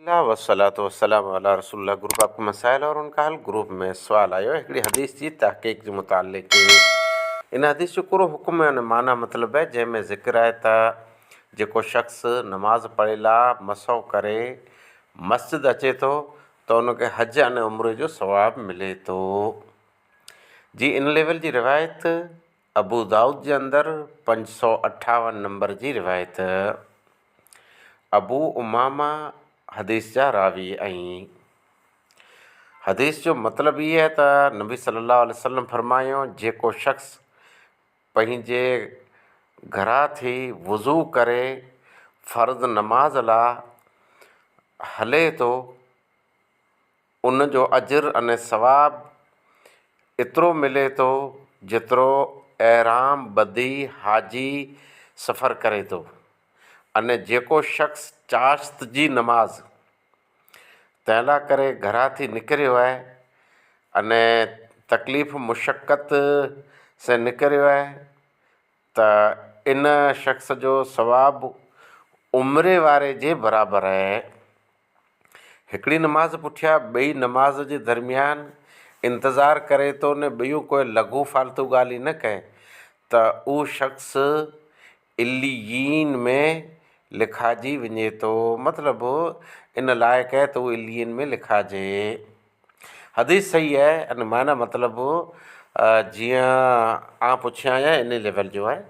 الله والصلوة والسلام علي رسول الله گروپ آپ ڪي مسائل اور ان کا حل گروپ ۾ سوال آيو آهي هڪڙي حديث جي تحقيق جي متعلق ان حديث جو ڪهڙو حڪم ۽ معنيٰ مطلب آهي جنهن ۾ ذڪر آهي ته جيڪو شخص نماز پڙهي لا مسو ڪري مسجد اچي ٿو ته ان کي حج ۽ عمري جو ثواب ملي ٿو جي ان ليول جي روايت ابو دائود جي اندر 558 نمبر جي روايت ابو امامه حديث جا راوي ۽ حديث جو مطلب هي آهي ته نبي صلي الله عليه وسلم فرمايو جيڪو شخص پنهنجي گهران ٿي وضو ڪري فرض نماز لا هلي ٿو ان جو اجر ۽ ثواب ايترو ملي ٿو جيترو احرام ٻڌي حاجي سفر ڪري ٿو ۽ جيڪو شخص چاشت جي نماز تنهن لاء ڪري گهران ٿي نڪريو آهي ۽ تڪليف مشقت سين نڪريو آهي ته ان شخص جو ثواب عمري واري جي برابر آهي. هڪڙي نماز پٺيان ٻئي نماز جي درميان انتظار ڪري ٿو نه ٻيون ڪوئي لغو فالتو ڳالهين نه ڪئي ته اهو شخص عليين ۾ لکاجي وڃي ٿو مطلب ان لائق آهي ته اهو عليين ۾ لکاجي. حديث صحيح آهي ان معنيٰ مطلب جيئن آن پڇيان آهيان انهي ليول جو آهي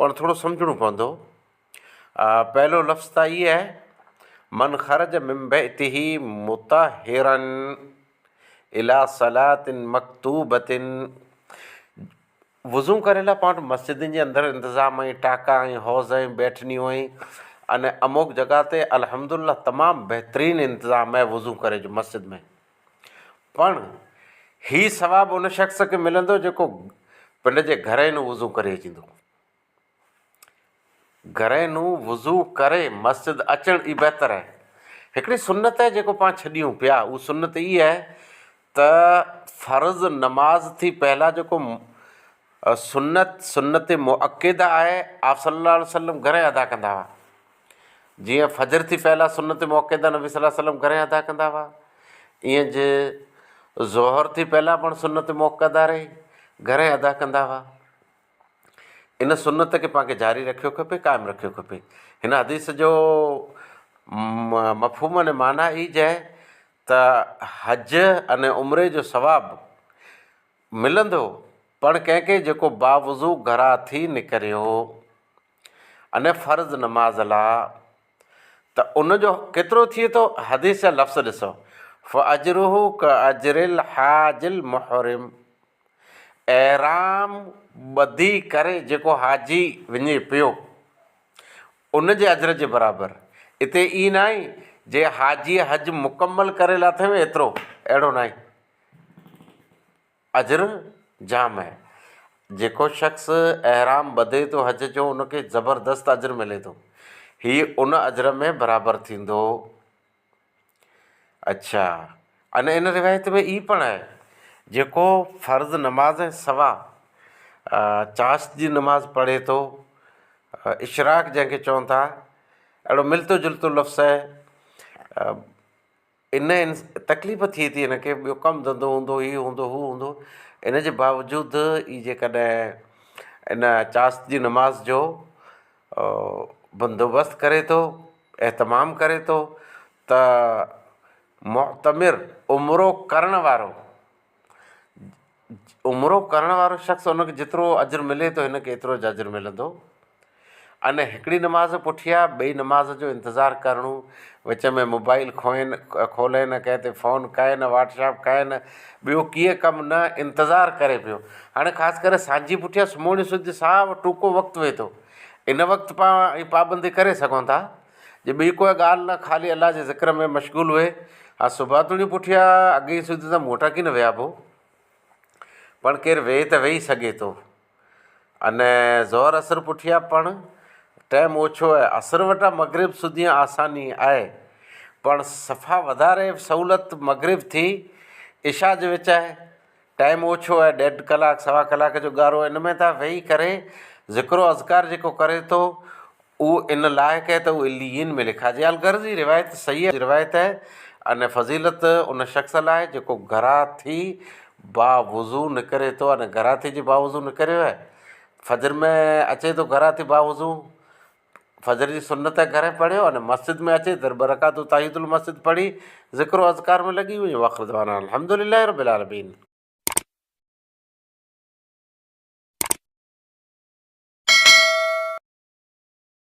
پر ٿورو سمجهڻو پوندو. پهلو لفظ ته هي آهي، من خرج من بيته مطهرا الي صلاة مڪتوبة وضو ڪري لاء پاڻ وٽ مسجدن جي اندر انتظام ۽ ٽاڪا ۽ حوض ۽ بيٺنيون ۽ ان اموڪ جڳهه تي الحمدلله تمام بهترين انتظام آهي وضو ڪري جو مسجد ۾ پڻ هي ثواب ان شخص کي ملندو جيڪو پنڊ جي گهر ئي وضو ڪري اچيندو. گهرينو وضو ڪري مسجد اچڻ ئي بهتر آهي. هڪڙي سنت آهي جيڪو پاڻ ڇڏيون پيا اهو سنت هي آهي ته فرض نماز ٿي پهلا جيڪو سنت سنت مؤڪده آهي آپ صلي الله عليه وسلم گهرين ادا ڪندا هئا جيئن فجر ٿي پهلا سنت مؤڪده نبي صلي الله عليه وسلم گهرين ادا ڪندا هئا ائين جي ظهر ٿي پهلا پڻ سنت مؤڪده رهي گهرين ادا ڪندا هئا. ان سنت کي پاڻ کي جاري رکيو کپي، قائم رکيو کپي. هن حديث جو مفهوم ۽ معنيٰ هي جي ته حج ۽ عمري جو ثواب ملندو پڻ ڪنهن کي جيڪو باوضو گهران ٿي نڪريو ۽ فرض نماز لا ته ان جو ڪيترو ٿئي ٿو حديث جا لفظ ڏسو فاجره ڪاجر الحاج المحرم احرام ٻڌي ڪري جيڪو حاجي وڃي پيو ان جي اجر جي برابر اتي اي ناهي جي حاجيء حج مڪمل ڪري لاٿئين ايترو اهڙو ناهي اجر جام آهي جيڪو شخص احرام ٻڌي ٿو حج جو ان کي زبردست اجر ملي ٿو هي ان اجر ۾ برابر ٿيندو. اڇا ان ان روايت ۾ اي پڻ آهي جيڪو فرض نماز ۽ سوا چاشت جي نماز پڙهي ٿو اشراق جنهن کي چون ٿا اهڙو ملتو جلتو لفظ آهي ان تڪليف ٿئي ٿي هن کي ٻيو ڪم ڌنڌو هوندو هي هوندو هو هوندو ان جي باوجود ئي جيڪڏهن ان چاشت جي نماز جو بندوبست ڪري ٿو اهتمام ڪري ٿو ته معتمر، عمرو ڪرڻ وارو، عمرو ڪرڻ وارو شخص ان کي جيترو اجر ملي ٿو هن کي ايترو اجر ملندو اني هڪڙي نماز پٺيان ٻئي نماز جو انتظار ڪرڻو وچ ۾ موبائل کوئين کولين نه ڪنهن تي فون ڪئي نه واٽس ايپ ڪئي نه ٻيو ڪيئن ڪم نه انتظار ڪري پيو هاڻي خاص ڪري سانجهي پٺيان سمهڻي سڌ ساو ٽوڪو وقت وئي ٿو ان وقت پاڻ ۽ پابندي ڪري سگهون ٿا جي ٻي ڪوئي ڳالهه نه خالي الله جي ذڪر ۾ مشغول هئي ها صبح توڻي پٺيان اڳئين سڌ ته موٽا ڪين ويهابو پڻ ڪير ويهي ته ويهي سگهي ٿو ان ظهر عصر پٺيان پڻ ٽيم اوڇو آهي عصر وٽان مغرب سڌيان آساني آهي پڻ صفا وڌاري سهولت مغرب ٿي عشاء جي وچ آهي ٽائيم اوڇو آهي ڏيڍ ڪلاڪ سوا ڪلاڪ جو گارو ان ۾ ته ويهي ڪري ذڪر و اذڪار جيڪو ڪري ٿو اهو ان لائق آهي ته اهو عليين ۾ لکائجي. الغرض هي روايت صحيح روايت آهي ان فضيلت ان شخص لاء جيڪو گهران ٿي با وضو نڪري ٿو ان گهران ٿي جي با وضو نڪريو آهي فجر ۾ اچي ٿو گهران ٿي با وضو فجر جي سنت گهر پڙهيو ان مسجد ۾ اچي ته ٻه رڪعتون تحيت المسجد پڙهي ذڪر و اذڪار ۾ لڳي وڃو واخر دعوانا الحمدلله رب العالمين.